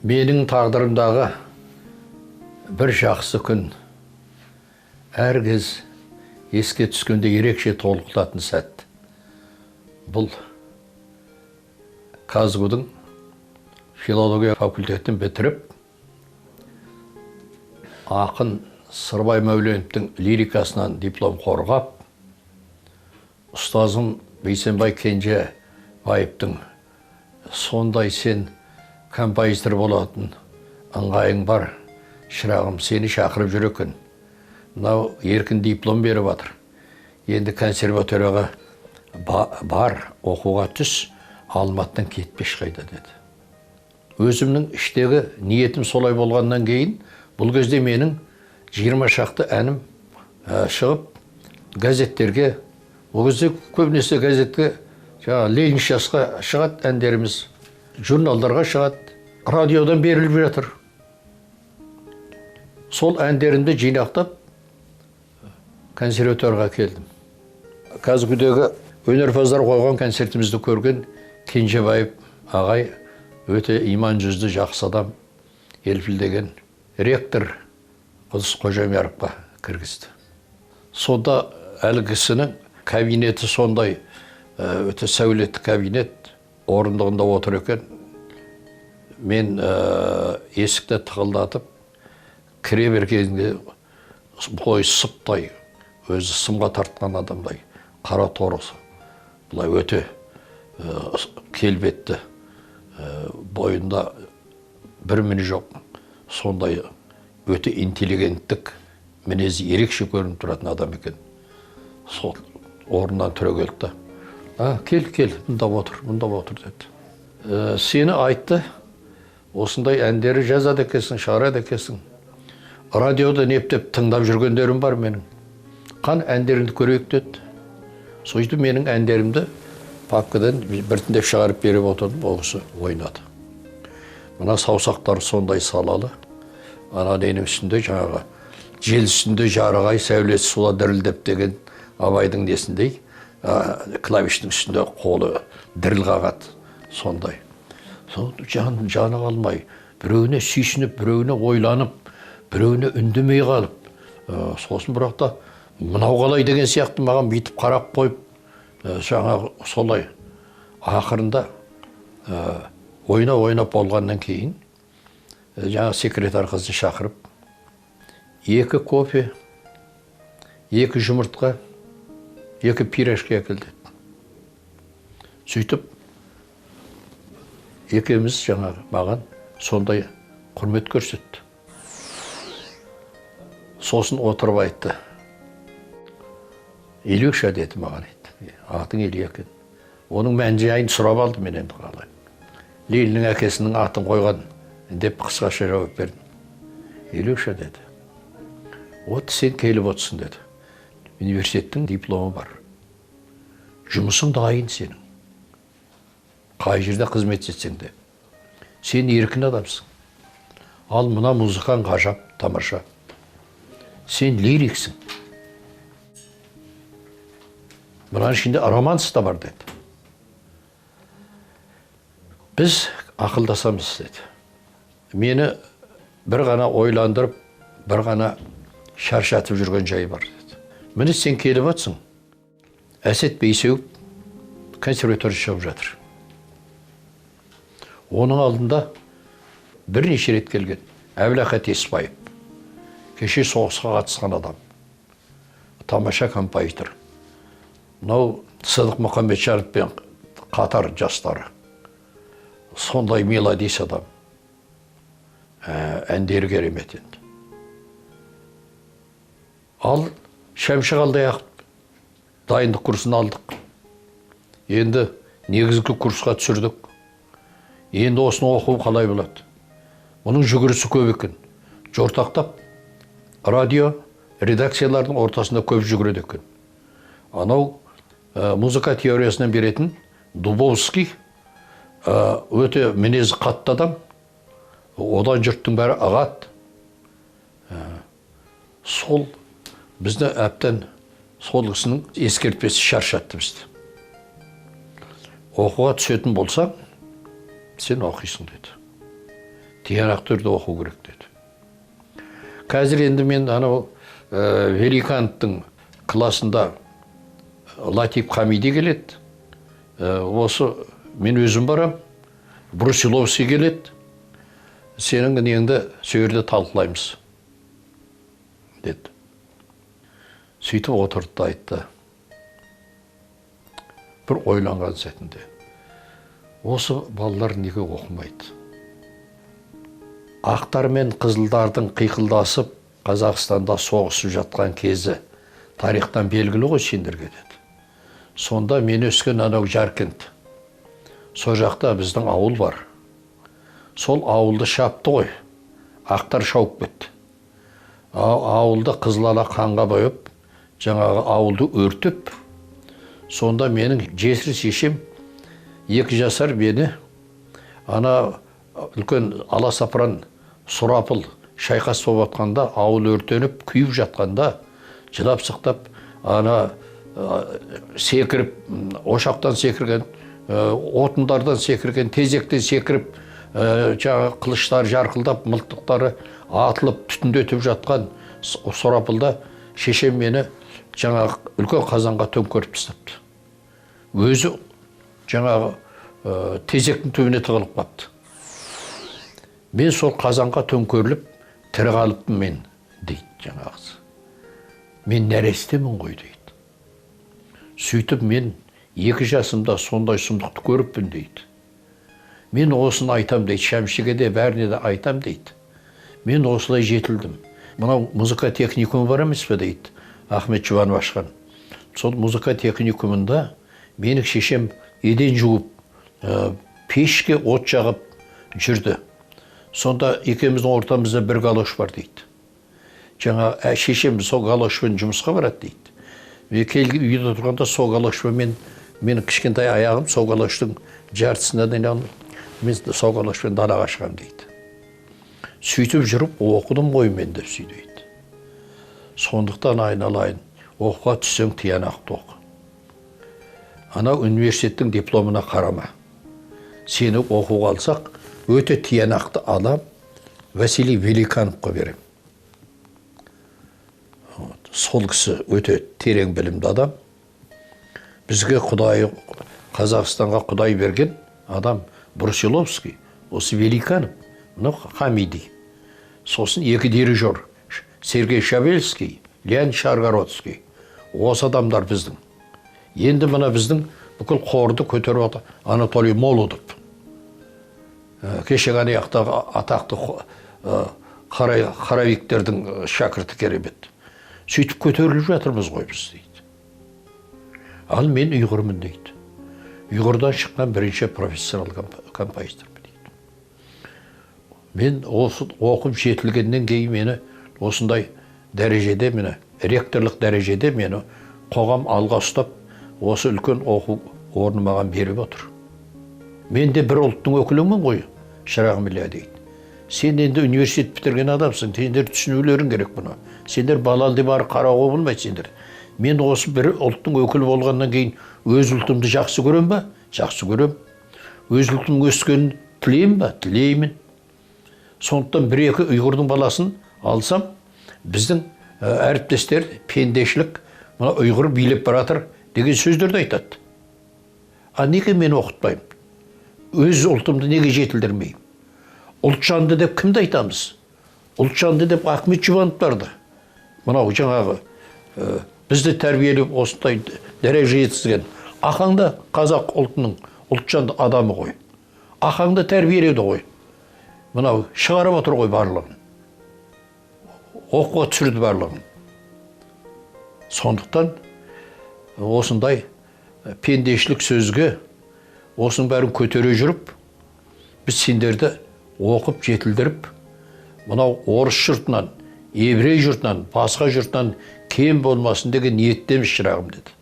Менің тағдырымдағы бір жақсы күн, әр кез еске түскенде ерекше толқытатын сәт. Бұл КазГУ-дың филология факультетін бітіріп, ақын Сырбай Мәуленовтің лирикасынан диплом қорғап, ұстазым Бейсенбай Кенжебаевтың сондай сен композитор болатын ыңғайың бар, шырағым, сені шақырып жүр екен. Мынау еркін диплом беріп жатыр. Енді консерваторияға бар, оқуға түс, Алматыдан кетпе ешқайда деді. Өзімнің іштегі ниетім солай болғаннан кейін, бұл кезде менің 20 шақты әнім шығып, газеттерге, ол кезде көбінесе газетке, жаңағы Ленин жасқа шығады әндеріміз, журналдарға шығады, радиодан беріліп жатыр. Сол әндерімді жинақтап, консерваторияға келдім. КазГУ-дегі өнерпаздар қойған концертімізді көрген Кенжебаев ағай өте иман жүзді жақсы адам, елпілдеген ректор Құдыс Қожамияровқа кіргізді. Сонда әлгі кісінің кабинеті сондай, өте сәулетті кабинет, орындығында отыр екен. Мен есікті тықылдатып кіре бергенде бойы сыптай, өзі сымға тартқан адамдай, қара торысы, былай өте келбетті, бойында бір міне жоқ, сондай өте интеллигенттік мінезі ерекше көрініп тұратын адам екен. Сол орнынан түрегелді да, а, кел, кел, мында отыр, мында отыр деді. Сені айтты, осындай әндері жазады екенсің, шығарады екенсің. Радиода нептеп тыңдап жүргендерім бар менің. Қан әндеріңді көрейік деді. Сөйтіп менің әндерімді папкадан біртіндеп шығарып беріп отырдым, ол кісі ойнады. Мына саусақтары сондай салалы, ана ненің үстінде жаңағы жел үстінде жарық ай сәулесі сула дірілдеп деген Абайдың несіндей, клавиштің үстінде қолы діріл қағады сондай. Сол жаны қалмай, біреуіне сүйсініп, біреуіне ойланып, біреуіне үндемей қалып, сосын бірақ та мынау қалай деген сияқты маған бүйтіп қарап қойып, жаңағы солай ақырында ойнап ойнап болғаннан кейін жаңағы секретарь қызды шақырып, 2 кофе, 2 жұмыртқа, 2 пирожки әкел деді. Сөйтіп екеуміз жаңағы маған сондай құрмет көрсетті. Сосын отырып айтты. Илюша деді маған, айтты. Атың Илья екен. Оның мән жайын сұрап алды мен енді қалай. Лениннің әкесінің атын қойған деп қысқаша жауап бердім. Илюша деді. Вот сен келіп отырсың деді. Университеттің дипломы бар. Жұмысың дайын сенің. Қай жерде қызмет етсең де. Сен еркін адамсың. Ал мына музыкаң ғажап, тамаша. Сен лириксің. Мынаның ішінде романс та бар деді. Біз ақылдасамыз деді. Мені бір ғана ойландырып, бір ғана шаршатып жүрген жай бар деді. Міне сен келіп атсың. Әсет Бейсеуов консерватория шығып жатыр. Оның алдында бірнеше рет келген Әбілақат Еспаев. Кеше соғысқа қатысқан адам. Тамаша композитор. Мынау Сыдық Мұхамеджановпен қатар жастары. Сондай мелодист адам. Әндері керемет енді. Ал Шәмші Қалдаяқов дайындық курсын алдық. Енді негізгі курсқа түсірдік. Енді осыны оқу қалай болады? Бұның жүгірісі көп екен. Жортақтап радио редакциялардың ортасында көп жүгіреді екен. Анау музыка теориясынан беретін Дубовский өте мінезі қатты адам. Одан жұрттың бәрі ағады. Сол бізді әбден сол кісінің ескертпесі шаршатты бізді. Оқуға түсетін болсаң, сен оқисың деді. Тиянақты түрде оқу керек деді. Қазір енді мен анау Великановтың классында Латип Хамиди келеді. Осы мен өзім барам. Брусиловский келеді. Сенің неңді сол жерде талқылаймыз деді. Сөйтіп отырды да айтты. Бір ойланған сәтінде. Осы балалар неге оқымайды? Ақтар мен қызылдардың қиқылдасып Қазақстанда соғысып жатқан кезі тарихтан белгілі ғой сендерге деді. Сонда мен өскен анау Жаркент. Сол жақта біздің ауыл бар. Сол ауылды шапты ғой. Ақтар шауып кетті. Ауылды қызыл ала қанға бояп, жаңағы ауылды өртіп, сонда менің жесір шешем 2 жасар мені ана үлкен аласапыран сұрапыл шайқас болып жатқанда, ауыл өртеніп, күйіп жатқанда, жылап сықтап, ана секіріп, ошақтан секірген, отындардан секірген, тезектен секіріп, жаңағы қылыштары жарқылдап, мылтықтары атылып, түтіндетіп жатқан сұрапылда шешем мені жаңағы үлкен қазанға төңкеріп тастапты. Өзі жаңағы тезектің түбіне тығылып қапты. Мен сол қазанға төңкеріліп, тірі қалыппын мен, дейді жаңағысы. Мен нәрестемін ғой, дейді. Сөйтіп мен 2 жасымда сондай сұмдықты көріппін, дейді. Мен осыны айтам, дейді, Шәмшіге де, бәріне де айтам, дейді. Мен осылай жетілдім. Мынау музыка техникумы бар емес пе, дейді, Ахмет Жұбанов ашқан. Сол музыка техникумында менің шешем еден жуып, пешке от жағып жүрді. Сонда екеуміздің ортамызда бір галош бар, дейді. Жаңа шешем сол галошпен жұмысқа барады, дейді. Мен келіп үйде тұрғанда сол галошпен менің кішкентай аяғым сол галоштың жартысына дейін алып, мен сол галошпен далаға шығамын, дейді. Сөйтіп жүріп оқыдым ғой мен деп сөйлейді. Сондықтан айналайын, оқуға түссең тиянақты оқы. Ана университеттің дипломына қарама. Сені оқуға алсақ, өте тиянақты адам Василий Великановқа берем. Сол кісі өте терең білімді адам. Бізге Құдай, Қазақстанға Құдай берген адам Брусиловский, осы Великанов, мынау Хамиди. Сосын 2 дирижер, Сергей Шавельский, Леонид Шаргородский. Осы адамдар біздің. Енді мына біздің бүкіл қорды көтеріп отыр Анатолий Молодов. Кеше ғана жақтағы атақты хоровиктердің шәкірті керемет. Сөйтіп көтеріліп жатырмыз ғой біз, дейді. Ал мен ұйғырмын, дейді. Ұйғырдан шыққан бірінші профессионал композитормын, дейді. Мен осы оқып жетілгеннен кейін мені осындай дәрежеде, мені ректорлық дәрежеде мені қоғам алға ұстап, осы үлкен оқу орны маған беріп отыр. Мен де бір ұлттың өкілімін ғой, шырағым Ілия, дейді. Сен енді университет бітірген адамсың, сендер түсінулерің керек бұны. Сендер балалы деп ары қарауға болмайды сендер. Мен осы бір ұлттың өкілі болғаннан кейін өз ұлтымды жақсы көрем ба? Жақсы көрем. Өз ұлтымның өскенін тілеймін ба? Тілеймін. Сондықтан бір-екі ұйғырдың баласын алсам, біздің әріптестер пендешілік, мына ұйғыр билеп баратыр деген сөздерді айтады. А неге мен оқытпаймын? Өз ұлтымды неге жетілдірмеймін? Ұлтжанды деп кімді айтамыз? Ұлтжанды деп Ахмет Жұбановтарды. Мынау жаңағы бізді тәрбиелеп осындай дәрежеге жеткізген Ахаң да қазақ ұлтының ұлтжанды адамы ғой. Ахаң да тәрбиеледі ғой. Мынау шығарып отыр ғой барлығын. Оқуға түсірді барлығын. Сондықтан осындай пендешілік сөзге осының бәрін көтере жүріп, біз сендерді оқып жетілдіріп, мынау орыс жұртынан, еврей жұртынан, басқа жұртынан кем болмасын деген ниеттеміз, шырағым, деді.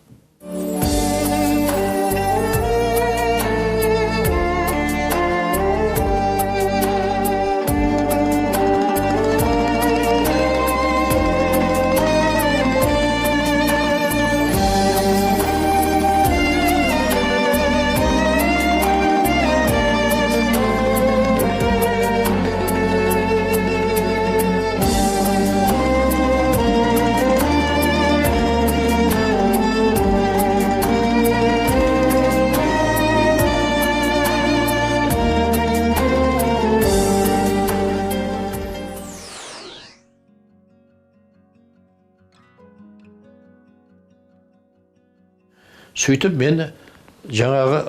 Сөйтіп мен жаңағы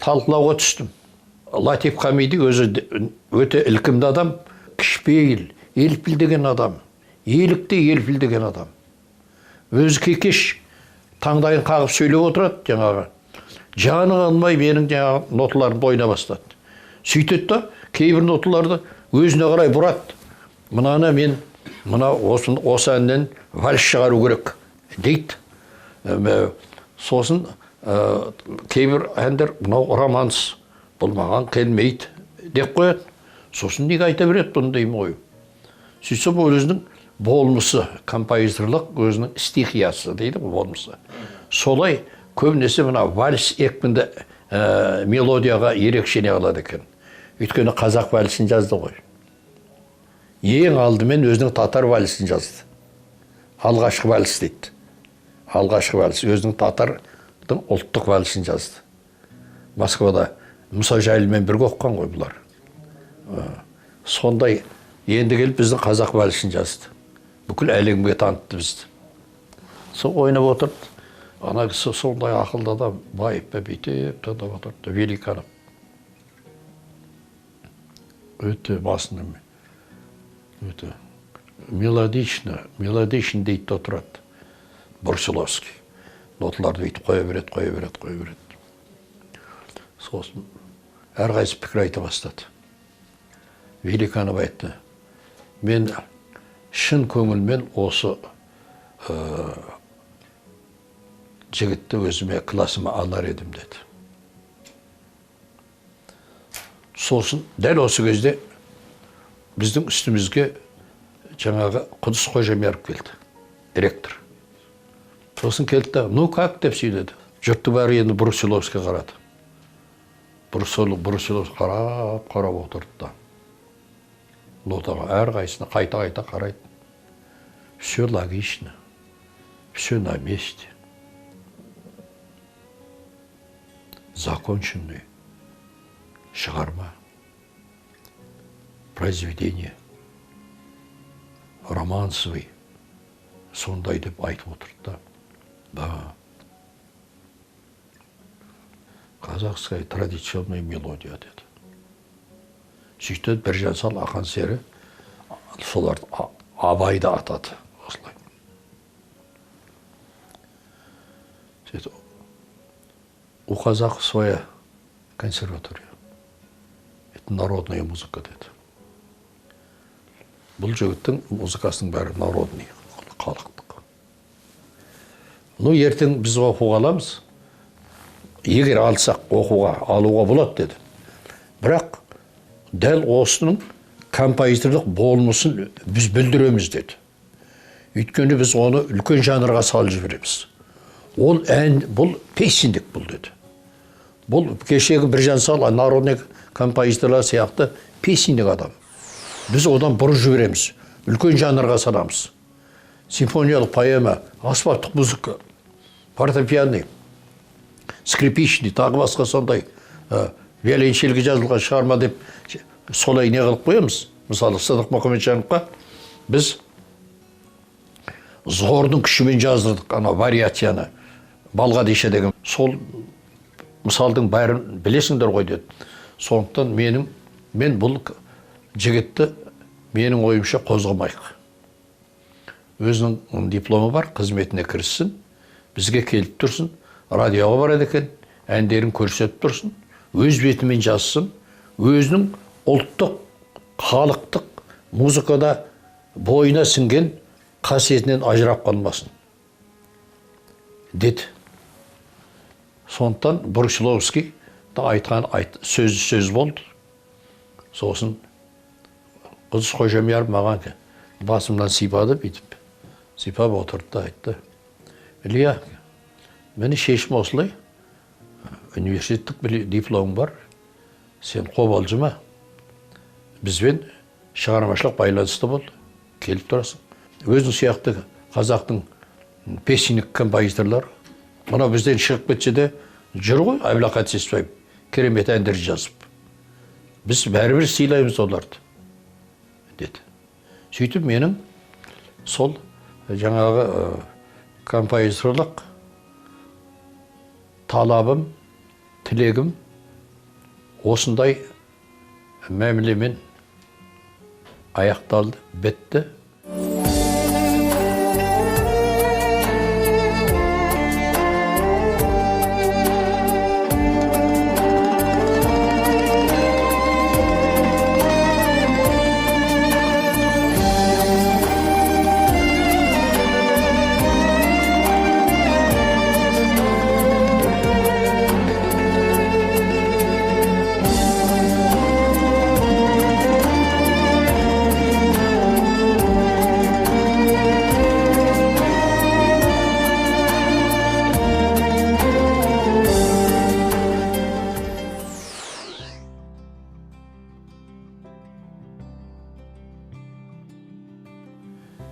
талқылауға түстім. Латиф Хамиди өзі өте ілкімді адам, кішіпейіл, елпілдеген адам, елікті елпілдеген адам. Өзі кекеш, таңдайын қағып сөйлеп отырады жаңағы. Жаны қалмай менің жаңағы ноталарымды ойнай бастады. Сөйтеді да кейбір ноталарды өзіне қарай бұрады. Мынаны мен мына осы әннен вальс шығару керек дейді. Сосын кейбір әндер мынау романс, бұл маған келмейді деп қояды. Сосын неге айта береді бұны деймін ғой. Сөйтсем ол өзінің болмысы, композиторлық өзінің стихиясы дейді ғой, болмысы. Солай көбінесе мына вальс екпінді мелодияға ерекше не қылады екен. Өйткені қазақ вальсін жазды ғой. Ең алдымен өзінің татар вальсін жазды. Алғашқы вальс дейді. Алғашқы вальс, өзінің татардың ұлттық вальсін жазды. Москвада Мұса Жәлелмен бірге оқыған ғой бұлар. Сондай енді келіп біздің қазақ вальсін жазды. Бүкіл әлемге танытты бізді. Сол ойнап отырды. Ана кісі сондай ақылды адам, байып бүйтіп тыңдап отырды. Великанов. Өте басын өте мелодично, мелодично дейді де отырады. Брусиловский. Ноталарды бүйтіп қоя береді, қоя береді, қоя береді. Сосын әрқайсысы пікір айта бастады. Великанов айтты: мен шын көңілмен осы жігітті өзіме классыма алар едім деді. Сосын дәл осы кезде біздің үстімізге жаңағы Құдыс Қожамияров келді, ректор. Сосын келді да, ну как деп сөйледі. Жұрттың бәрі енді Брусиловскийге қарады. Брусиловский қарап, қарап отырды да. Нотаға әрқайсысына қайта-қайта қарайды. Все логично, все на месте. Законченный шығарма, произведение, романсовый, сондай деп айтып отырды да. Да. Казахская традиционная мелодия деді. Сөйтіп Біржан сал, Ақан сері соларды Абайды атады осылай. Сөйтіп, у казахов своя консерватория. Это народная музыка деді. Бұл жігіттің музыкасының бәрі народный, халықтық. Ну, ертең біз оқуға аламыз. Егер алсақ оқуға алуға болады деді. Бірақ дәл осының композиторлық болмысын біз бүлдіреміз деді. Өйткені біз оны үлкен жанрға салып жібереміз. Ол ән, бұл песендік бұл деді. Бұл кешегі Біржан сал, народный композиторлар сияқты песендік адам. Біз одан бұрып жібереміз, үлкен жанрға саламыз. Симфониялық поэма, аспаптық музыка, фортепиано, скрипичный, тағы басқа сондай виолончельге жазылған шығарма деп солай не қылып қоямыз. Мысалы, Сыдық Мұхамеджановқа біз зордың күшімен жаздырдық ана вариацияны, Балғадиша деген. Сол мысалдың бәрін білесіңдер ғой деді. Сондықтан мен бұл жігітті менің ойымша қозғамайық. Өзінің дипломы бар, қызметіне кіріссін, бізге келіп тұрсын, радиоға барады екен, әндерін көрсетіп тұрсын, өз бетімен жазсын, өзінің ұлттық, халықтық музыкада бойына сіңген қасиетінен ажырап қалмасын деді. Сондықтан Брусиловский айтқан сөзі сөз болды. Сосын Құдыс Қожамияров маған басымнан сипады, бүйтіп сипап отырды да айтты: Илья, міне шешім осылай, университеттік дипломың бар, сен қобалжыма, бізбен шығармашылық байланыста бол, келіп тұрасың. Өзің сияқты қазақтың песенник композиторлар мынау бізден шығып кетсе де жүр ғой, Әбілақат Сеспаев керемет әндер жазып, біз бәрібір сыйлаймыз оларды деді. Сөйтіп менің сол жаңағы композиторлық Талабым, тілегім осындай мәмілемен аяқталды, бітті.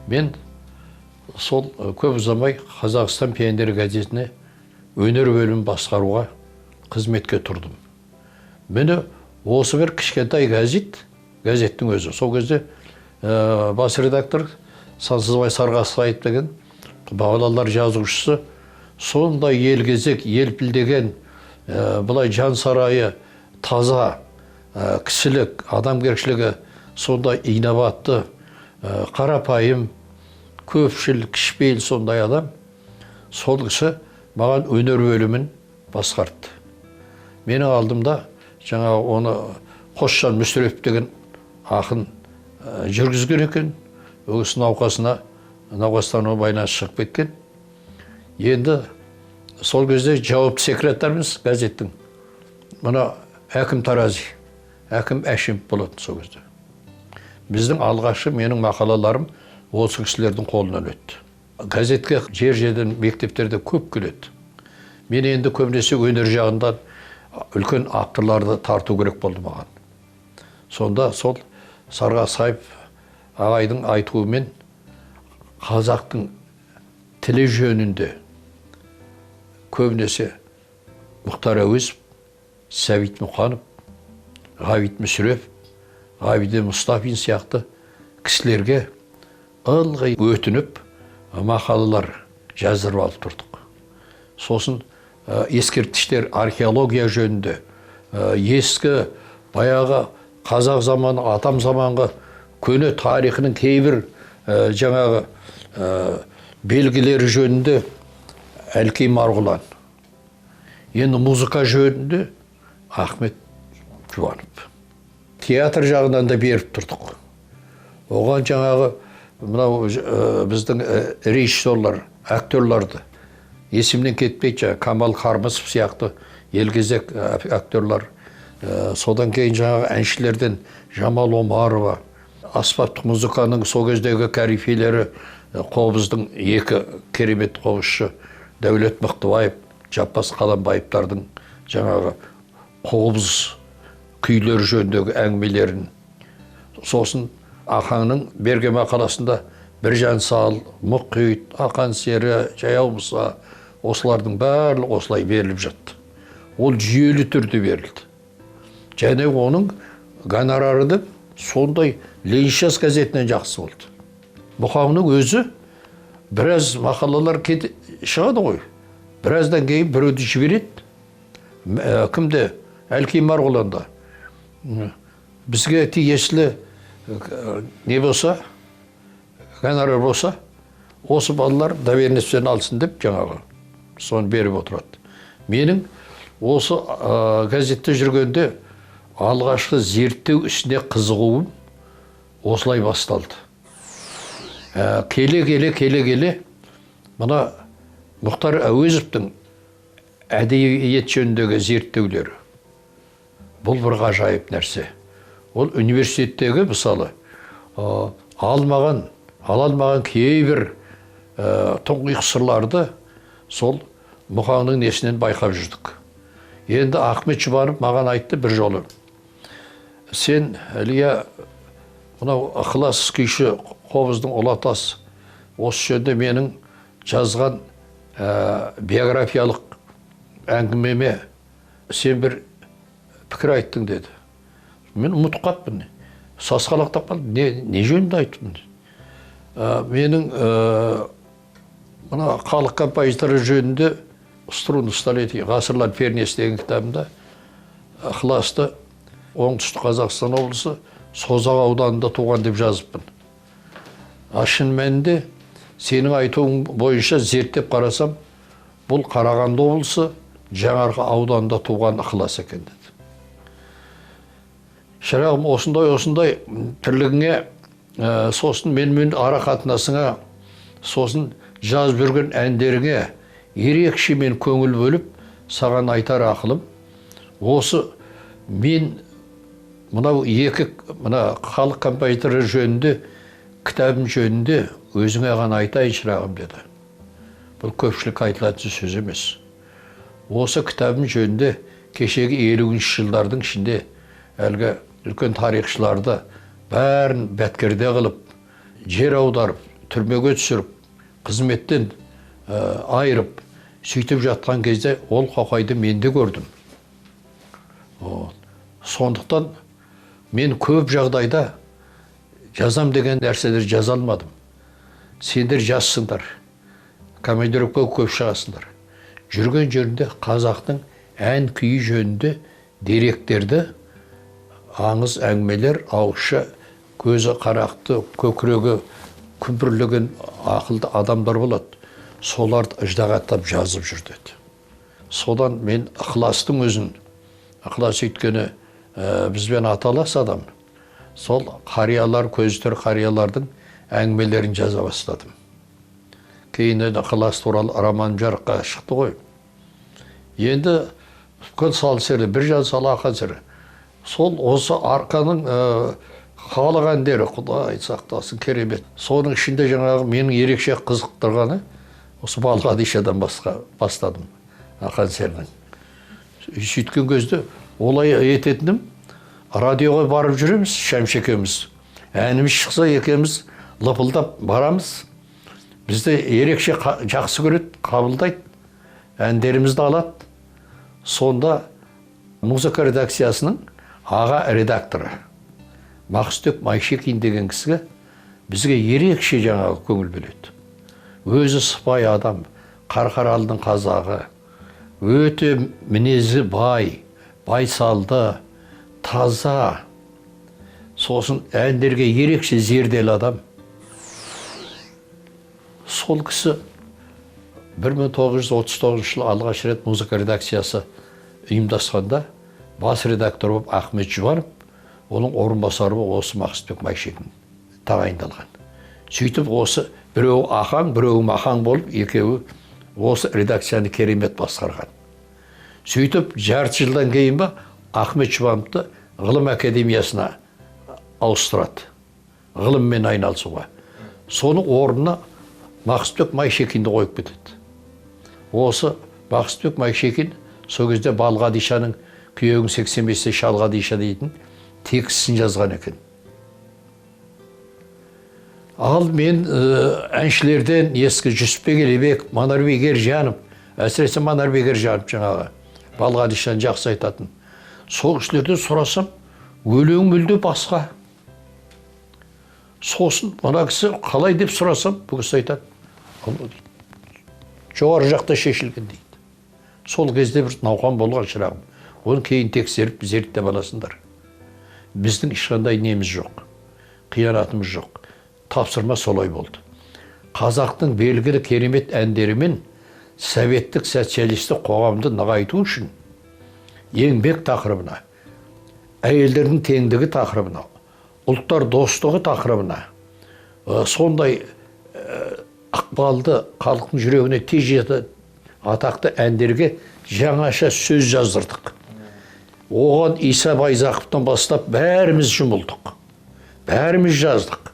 Мен сол көп ұзамай Қазақстан пионері газетіне өнер бөлімін басқаруға қызметке тұрдым. Мені осы бір кішкентай газеттің өзі. Сол кезде бас редактор Сансызбай Сарғасқаев деген балалар жазушысы, сондай елгезек, елпілдеген, былай жан сарайы таза, кісілік, адамгершілігі сондай инабатты, қарапайым, көпшіл, кішіпейіл сондай адам. Сол кісі маған өнер бөлімін басқартты. Менің алдымда жаңа оны Қосжан Мүсірепов деген ақын жүргізген екен. Ол кісі науқастануға байланысты шығып кеткен. Енді сол кезде жауапты секретарымыз газеттің мына Әкім Тарази, Әкім Әшімов болатын сол кезде. Біздің алғашқы менің мақалаларым осы кісілердің қолынан өтті. Газетке жер-жерден, мектептерде көп келеді. Мен енді көбінесе өнер жағынан үлкен авторларды тарту керек болды маған. Сонда сол Сарғасқаев ағайдың айтуымен қазақтың тілі жөнінде көбінесе Мұхтар Әуезов, Сәбит Мұқанов, Ғабит Мүсірепов, Ғабиден Мұстафин сияқты кісілерге ылғи өтініп мақалалар жаздырып алып тұрдық. Сосын ескерткіштер археология жөнінде, ескі баяғы қазақ заманы, атам заманғы көне тарихының кейбір жаңағы белгілері жөнінде Әлкей Марғұлан. Енді музыка жөнінде Ахмет Жұбанов. Театр жағынан да беріп тұрдық. Оған жаңағы мынау біздің режиссерлар, актерларды есімнен кетпейді, жаңағы Камал Қармысов сияқты елгезек актерлар. Содан кейін жаңағы әншілерден Жамал Омарова, аспаптық музыканың сол кездегі корифейлері, қобыздың екі керемет қобызшы Дәулет Мықтыбаев, Жаппас Қаламбаевтардың жаңағы қобыз күйлері жөніндегі әңгімелерін. Сосын Ақаңның берген мақаласында Біржан Сал, Мұқит, Ақан Сері, Жаяу Мұса, осылардың барлығы осылай беріліп жатты. Ол жүйелі түрде берілді. Және оның гонорары деп сондай Лениншіл газетінен жақсы болды. Мұқаңның өзі біраз мақалалар шығады ғой. Біраздан кейін біреуді жібереді. Кімде? Әлкей Марғұланда. Бізге тиесілі не болса, гонорар болса, осы балалар доверенностьпен алсын деп жаңағы соны беріп отырады. Менің осы газетте жүргенде алғашқы зерттеу ісіне қызығуым осылай басталды. Келе-келе мына Мұхтар Әуезовтің әдебиет жөніндегі зерттеулері. Бұл бір ғажайып нәрсе. Ол университеттегі, мысалы, ала алмаған кейбір тұңғиық сырларды сол Мұқаңның несінен байқап жүрдік. Енді Ахмет Жұбанов маған айтты бір жолы. Сен, Ілия, мынау ықылас күйші қобыздың ұлы атасы, осы жөнінде менің жазған биографиялық әңгімеме сен бір пікір айттың деді. Мен ұмытып қалыппын. Сасқалақтап қалдым. Не жөнінде айттым? Менің мына халық композиторы жөнінде «Струны столетий», «Ғасырлар пернесі» деген кітабымда Ықыласты Оңтүстік Қазақстан облысы Созақ ауданында туған деп жазыппын. А шын мәнінде сенің айтуың бойынша зерттеп қарасам, бұл Қарағанды облысы Жаңаарқа ауданында туған Ықылас екен деді. Шырағым, осындай тірлігіңе, сосын менімен ара қатынасыңа, сосын жазып жүрген әндеріңе ерекше мен көңіл бөліп, саған айтар ақылым, осы мен мынау екі мына халық композиторы жөнінде кітабым жөнінде өзіңе ғана айтайын, шырағым деді. Бұл көпшілікке айтылатын сөз емес. Осы кітабым жөнінде кешегі 50-ші жылдардың ішінде әлгі үлкен тарихшыларды бәрін бәткерде қылып, жер аударып, түрмеге түсіріп, қызметтен айырып, сөйтіп жатқан кезде ол Қоқайды мен де көрдім. Сондықтан мен көп жағдайда жазам деген нәрселер жаза алмадым. Сендер жазсыңдар, командировкаға көп шығасыңдар. Жүрген жерінде қазақтың ән күйі жөнінде деректерді, аңыз әңгімелер, ауызша көзі қарақты, көкірегі күмбірлеген ақылды адамдар болады. Соларды ыждағаттап жазып жүр деді. Содан мен Ықыластың өзін, Ықылас өйткені бізбен аталас адам, сол қариялар, көзі тірі қариялардың әңгімелерін жаза бастадым. Кейін Ықылас туралы роман жарыққа шықты ғой. Енді үлкен сал сері, Біржан сал, Ақан сері. Сол осы арқаның халық әндері, Құдай сақтасын, керемет. Соның ішінде жаңағы менің ерекше қызықтырғаны осы Балғадишадан бастадым, Ақан серінің. Сөйткен кезде олай ететінім, радиоға барып жүреміз, Шәмші екеуміз. Әніміз шықса екеуміз лыпылдап барамыз. Бізді ерекше жақсы көреді, қабылдайды, әндерімізді алады. Сонда музыка редакциясының аға редакторы Мақсұтбек Майшекин деген кісіге бізге ерекше жаңағы көңіл бөледі. Өзі сыпайы адам, Қарқаралының қазағы, өте мінезі бай, байсалды, таза, сосын әндерге ерекше зерделі адам. Сол кісі 1939 жылы алғаш рет музыка редакциясы ұйымдасқанда бас редактор болып Ахмет Жұбанов, оның орынбасары болып осы Мақсұтбек Майшекин тағайындалған. Сөйтіп осы біреуі Ахаң, біреуі Махаң болып, екеуі осы редакцияны керемет басқарған. Сөйтіп жарты жылдан кейін ба Ахмет Жұбановты ғылым академиясына ауыстырады, ғылыммен айналысуға. Соның орнына Мақсұтбек Майшекинді қойып кетеді. Осы Мақсұтбек Майшекин сол кезде Балғадишаның күйеуің 85-те Шалғадиша дейтін текстін жазған екен. Ал мен әншілерден ескі Жүсіпбек Елебек, Манарбек Ержанов, әсіресе Манарбек Ержанов жаңағы Балғадишаны жақсы айтатын. Сол кісілерден сұрасам, өлең мүлде басқа. Сосын мына кісі қалай деп сұрасам, бұл кісі айтады, жоғары жақта шешілген дейді. Сол кезде бір науқан болған, шырағым. Оны кейін тексеріп, зерттеп аласыңдар. Біздің ешқандай неміз жоқ, қиянатымыз жоқ. Тапсырма солай болды. Қазақтың белгілі керемет әндерімен советтік социалистік қоғамды нығайту үшін еңбек тақырыбына, әйелдердің теңдігі тақырыбына, ұлттар достығы тақырыбына, сондай ықпалды халықтың жүрегіне тез жететін атақты әндерге жаңаша сөз жаздырдық. Оған Иса Байзақовтан бастап бәріміз жұмылдық, бәріміз жаздық.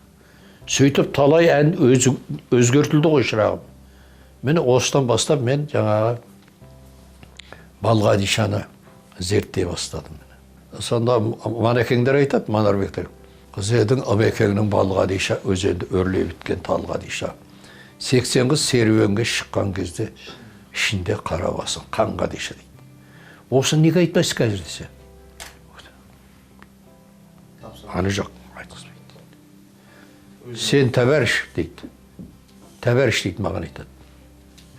Сөйтіп талай ән өзгертілді ғой, шырағым. Міне осыдан бастап мен жаңағы Балғадишаны зерттей бастадым. Сонда Манекеңдер айтады, Манарбектер, қыз едің Ыбекеңнің Балғадиша, өзенді өрлей біткен Талғадиша. 80 қыз серуенге шыққан кезде ішінде қара басың Қанғадиша дейді. Осы неге айтпайсыз қазір десе? Аны жоқ, айтқызбайды. Сен тәбәріш дейді. Тәбәріш дейді, маған айтады.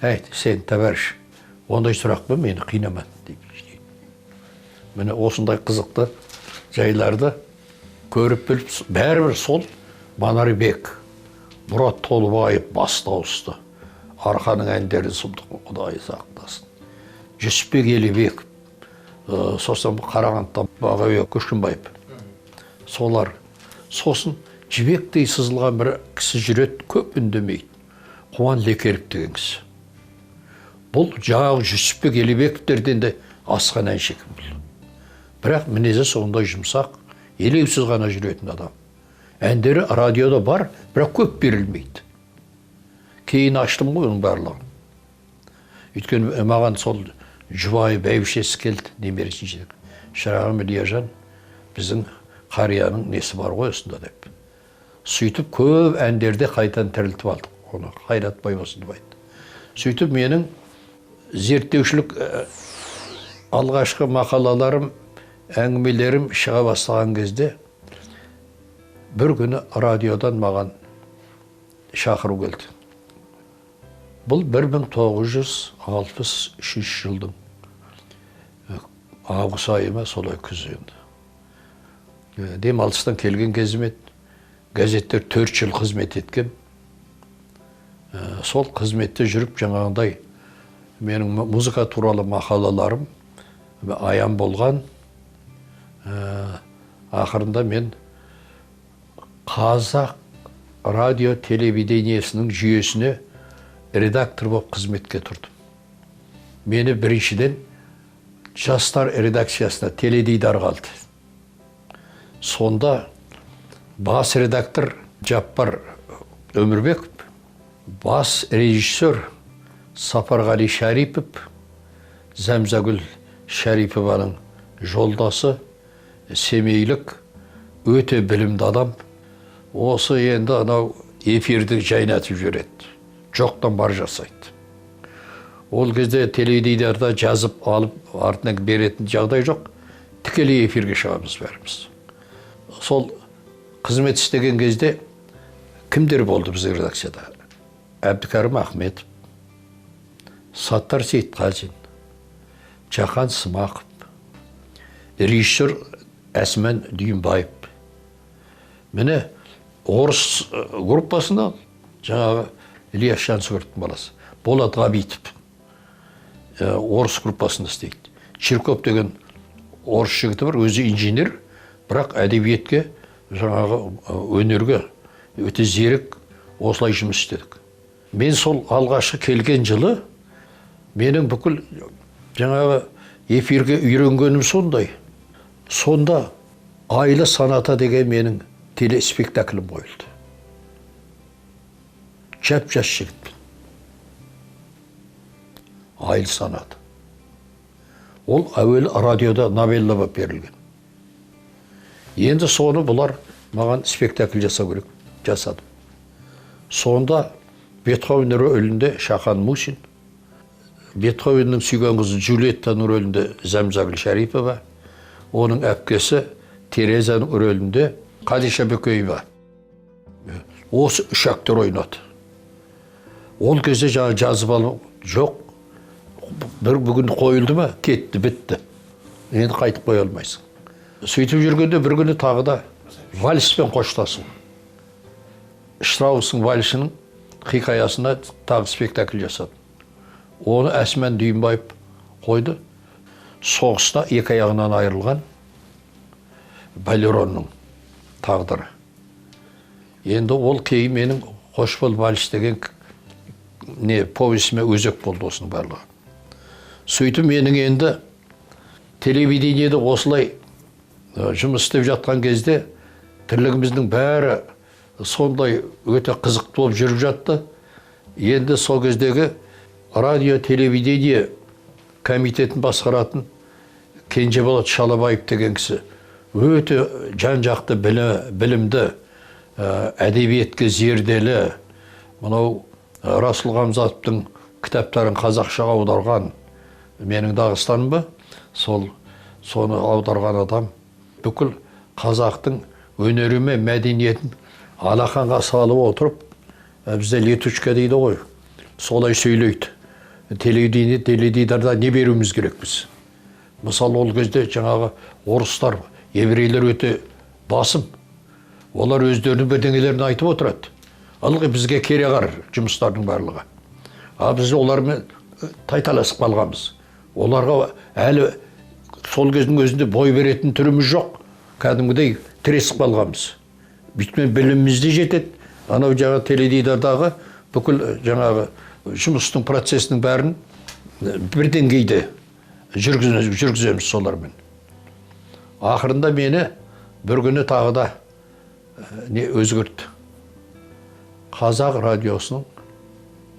Әйт, сен тәбәріш. Ондай сұрақпен мені қинама деп. Міне, осындай қызықты жайларды көріп біліп, бәрібір сол Манарбек, Мұрат Толыбаев бас дауысты. Арқаның әндерін сұмдық, Құдай сақтасын. Жүсіпбек Елебеков, сосын Қарағандыдан Бағабек Көшкінбаев. Солар. Сосын жібектей сызылған бір кісі жүреді, көп үндемейді. Қуан Лекеров деген кісі. Бұл жаңағы Жүсіпбек Елебековтерден де асқан әнші екен бұл. Бірақ мінезі сондай жұмсақ, елеусіз ғана жүретін адам. Әндері радиода бар, бірақ көп берілмейді. Кейін аштым ғой оның барлығын. Өйткені маған сол жұбайы, бәйбішесі келді, немересін. «Шырағым Ильяжан, біздің қарияның несі бар ғой осында», – деп. Сөйтіп көп әндерде қайтадан тірілтіп алдық оны, Қайрат Байбосын деп айтты. Сөйтіп менің зерттеушілік алғашқы мақалаларым, әңгімелерім шыға бастаған кезде бір күні радиодан маған шақыру келді. Бұл 1963 жылдың август айы ма, солай, күз енді. Демалыстан келген кезім еді. Газеттер 4 жыл қызмет еткен. Сол қызметте жүріп жаңағындай менің музыка туралы мақалаларым аян болған. Ақырында мен Қазақ радио телевидениесінің жүйесіне редактор болып қызметке тұрдым. Мені біріншіден жастар редакциясына, теледидарға алды. Сонда бас редактор Жаппар Өмірбеков, бас режиссер Сапарғали Шәрипов, Зәмзагүл Шәрипованың жолдасы, семейлік, өте білімді адам. Осы енді анау эфирді жайнатып жібереді, жоқтан бар жасайды. Ол кезде теледидарда жазып алып артынан беретін жағдай жоқ, тікелей эфирге шығамыз бәріміз. Сол қызмет істеген кезде кімдер болды біздің редакцияда? Әбдікәрім Ахметов, Саттар Сейітқазин, Жақан Смақов, режиссер Әсман Дүйімбаев. Міне, орыс группасында жаңағы Ильяс Жансүгіровтің баласы Болат Ғабитов орыс группасында істейді. Чирков деген орыс жігіті бар, өзі инженер, бірақ әдебиетке, жаңағы өнерге өте зерек. Осылай жұмыс істедік. Мен сол алғашқы келген жылы менің бүкіл жаңағы эфирге үйренгенім сондай. Сонда «Айлы соната» деген менің телеспектаклім қойылды. Жап жас жігітпін. «Айлы соната» ол әуелі радиода новелла болып берілген. Енді соны бұлар маған спектакль жасау керек, жасадым. Сонда Бетховен рөлінде Шахан Мусин, Бетховеннің сүйген қызы Джульеттаның рөлінде Зәмзагүл Шәрипова, оның әпкесі Терезаның рөлінде Қадиша Бөкеева. Осы үш актер ойнады. Ол кезде жаңа жазып алу жоқ. Бір бүгін қойылды ма, кетті, бітті, енді қайтып қоя алмайсың. Сөйтіп жүргенде бір күні тағы да вальспен қоштасу, Штраустың вальсінің хикаясына тағы спектакль жасадым. Оны Әсман Дүйімбаев қойды. Соғыста екі аяғынан айырылған Балеронның тағдыры. Енді ол кейін менің «Қош бол, вальс» деген не повесіме өзек болды осының барлығы. Сөйтіп менің енді телевидениеде осылай жұмыс істеп жатқан кезде тірлігіміздің бәрі сондай өте қызықты болып жүріп жатты. Енді сол кездегі радио телевидение комитетін басқаратын Кенжеболат Шалабаев деген кісі өте жан жақты білімді, әдебиетке зерделі, мынау Расул Ғамзатовтың кітаптарын қазақшаға аударған, «Менің Дағыстаным» ба, сол соны аударған адам, бүкіл қазақтың өнері мен мәдениетін алақанға салып отырып, бізде летучка дейді ғой, солай сөйлейді. Телевидение, теледидарда не беруіміз керекпіз? Мысалы, ол кезде жаңағы орыстар, еврейлер өте басым. Олар өздерінің бірдеңелерін айтып отырады. Ылғи бізге кереғар жұмыстардың барлығы. А біз олармен тайталасып қалғанбыз. Оларға әлі сол кездің өзінде бой беретін түріміз жоқ. Кәдімгідей тіресіп қалғанбыз. Өйткені біліміміз де жетеді. Анау жаңа теледидардағы бүкіл жаңағы жұмыстың процесінің бәрін бір деңгейде жүргіземіз солармен. Ақырында мені бір күні тағы да не өзгертті. Қазақ радиосының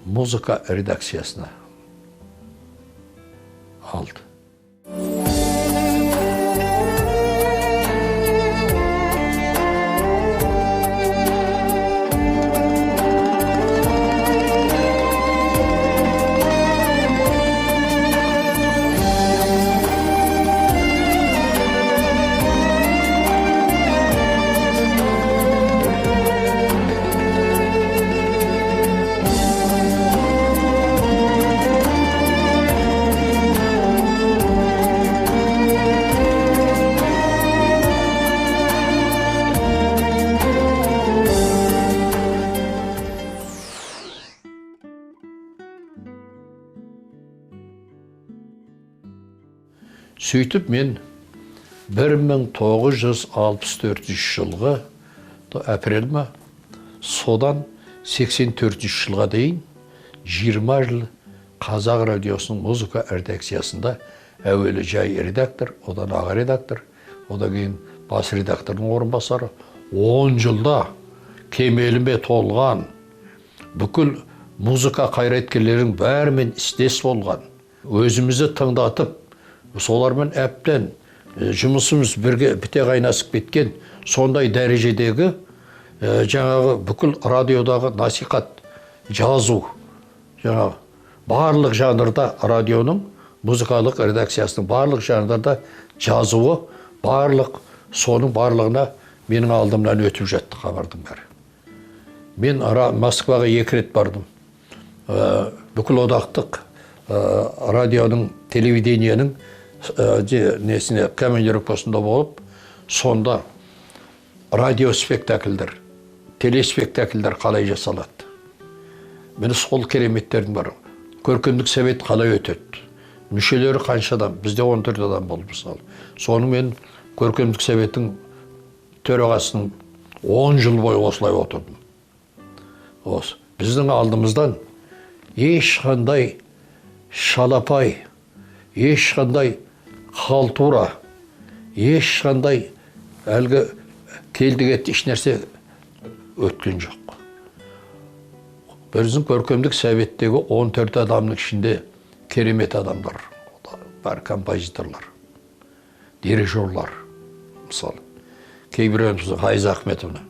музыка редакциясына алды. Сөйтіп мен 1964 жылғы апрель ма, содан 84 жылға дейін 20 жыл Қазақ радиосының музыка редакциясында әуелі жай редактор, одан аға редактор, одан кейін бас редактордың орынбасары. 10 жылда кемеліме толған, бүкіл музыка қайраткерлерінің бәрімен істес болған, өзімізді тыңдатып, солармен әбден жұмысымыз бірге біте қайнасып кеткен сондай дәрежедегі жаңағы бүкіл радиодағы насихат жазу, жаңағы барлық жанрда радионың музыкалық редакциясының барлық жанрда жазуы, барлық соның барлығына менің алдымнан өтіп жатты хабардың бәрі. Мен Москваға 2 рет бардым. Бүкіл одақтық радионың, телевидениенің несіне командировкасында болып, сонда радиоспектакльдер, телеспектакльдер қалай жасалады. Міне сол кереметтердің бәрі. Көркемдік совет қалай өтеді? Мүшелері қанша адам? Бізде 14 адам болды мысалы. Соның мен көркемдік советтің төрағасының 10 жыл бойы осылай отырдым. Осы. Біздің алдымыздан ешқандай шалапай, ешқандай халтура, ешқандай әлгі келді кетті ешнәрсе өткен жоқ. Біздің көркемдік советтегі 14 адамның ішінде керемет адамдар бар, композиторлар, дирижерлар, мысалы. Кейбіреуіміз Ғайза Ахметовна,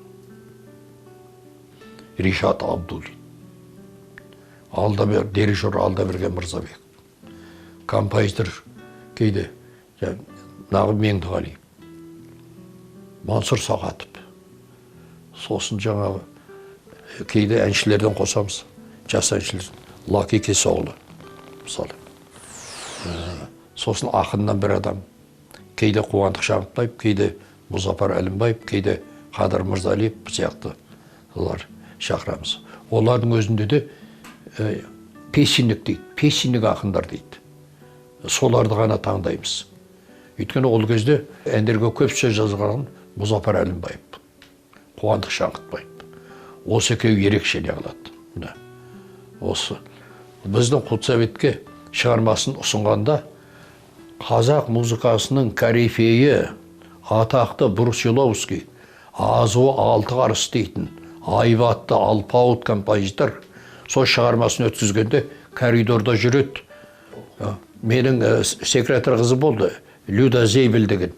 Ришат Абдуллин, дирижер Алдаберген Мырзабек, композитор кейде Нағым Меңдіғалиев, Мансұр Сағатов, сосын жаңағы кейде әншілерден қосамыз, жас әншілер, Лаки Кесоғлы, мысалы. Сосын ақыннан бір адам, кейде Қуандық Шаңғытбаев, кейде Мұзафар Әлімбаев, кейде Қадыр Мырзалиев сияқты олар шақырамыз. Олардың өзінде де песенник дейді, песенник ақындар дейді. Соларды ғана таңдаймыз. Өйткені ол кезде әндерге көп сөз жазған Мұзафар Әлімбаев, Қуандық Шаңғытбаев. Осы екеуі ерекше не қылады. Міне. Осы біздің худсоветке шығармасын ұсынғанда қазақ музыкасының корифейі, атақты Брусиловский, азуы 6 қарыс дейтін айбатты алпауыт композитор сол шығармасын өткізгенде коридорда жүреді. Менің секретарь қызы болды, Люда Зейбел деген.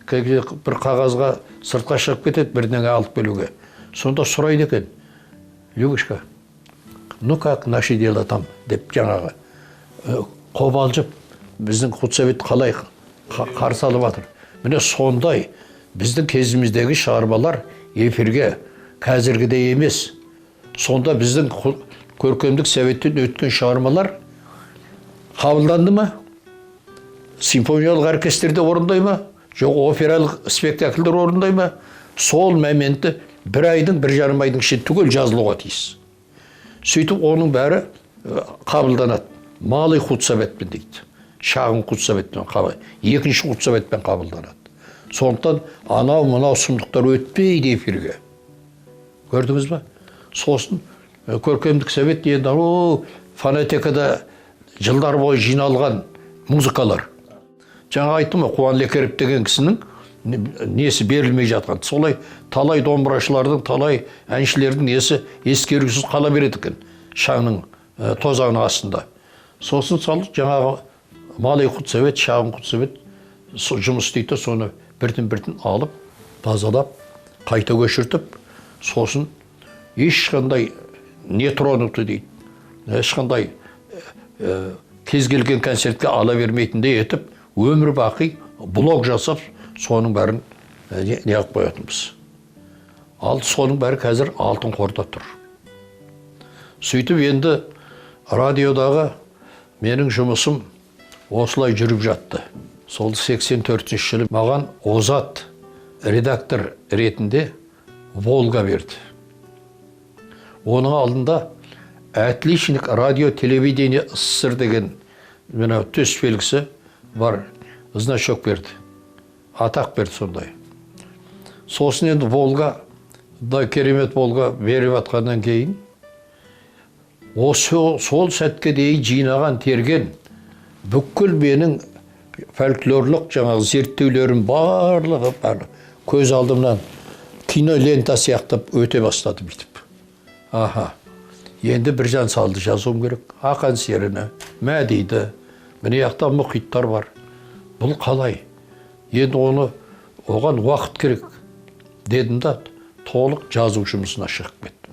Бір қағазға сыртқа шығып кетеді, бірдеңе алып келуге. Сонда сұрайды екен, Любушка, ну как наши дела там, деп жаңағы қобалжып, біздің худсовет қалай қарсы алып жатыр. Міне сондай біздің кезіміздегі шығармалар эфирге қазіргідей емес. Сонда біздің көркемдік советтен өткен шығармалар Қабылданды ма? Симфониялық оркестрде орындай ма? Жоқ, опералық спектакльдер орындай ма? Сол моменті бір айдың, 1,5 айдың ішінде түгел жазылуға тиіс. Сөйтіп оның бәрі қабылданады. Малый худсоветпен дейді. Шағын худсоветпен, екінші худсоветпен қабылданады. Сондықтан анау мынау сұмдықтар өтпейді эфирге. Көрдіңіз ба? Сосын көркемдік совет енді анау фонотекада жылдар бойы жиналған музыкалар. Жаңа айттым ғой, Қуан Лекеров деген кісінің несі берілмей жатқан. Солай талай домбырашылардың, талай әншілердің несі ескерусіз қала береді екен шаңның, тозаңның астында. Сосын сол жаңағы малый худсовет, шағын худсовет жұмыс істейді, соны біртін-біртін алып, тазалап, қайта көшіртіп, сосын ешқандай не тронуты дейді, ешқандай кез келген концертке ала бермейтіндей етіп, өмір бақи блок жасап, соның бәрін не қылып қоятынбыз. Ал соның бәрі қазір алтын қорда тұр. Сөйтіп енді радиодағы менің жұмысым осылай жүріп жатты. Сол 84 жылы маған озат редактор ретінде Волга берді. Оның алдында отличник радио телевидение СССР деген мына төс белгісі бар значок берді. Атақ берді сондай. Сосын енді Волга, да керемет Волга беріп жатқаннан кейін осы сол сәтке дейін жинаған терген бүкіл менің фольклорлық жаңағы зерттеулерім барлығы барлығы көз алдымнан кинолента сияқты өте бастады бүйтіп. Аха, енді Біржан салды жазуым керек, Ақан серіні, Мәдиді, міне жақта мұхиттар бар. Бұл қалай? Енді оны оған уақыт керек дедім да толық жазу жұмысына шығып кеттім.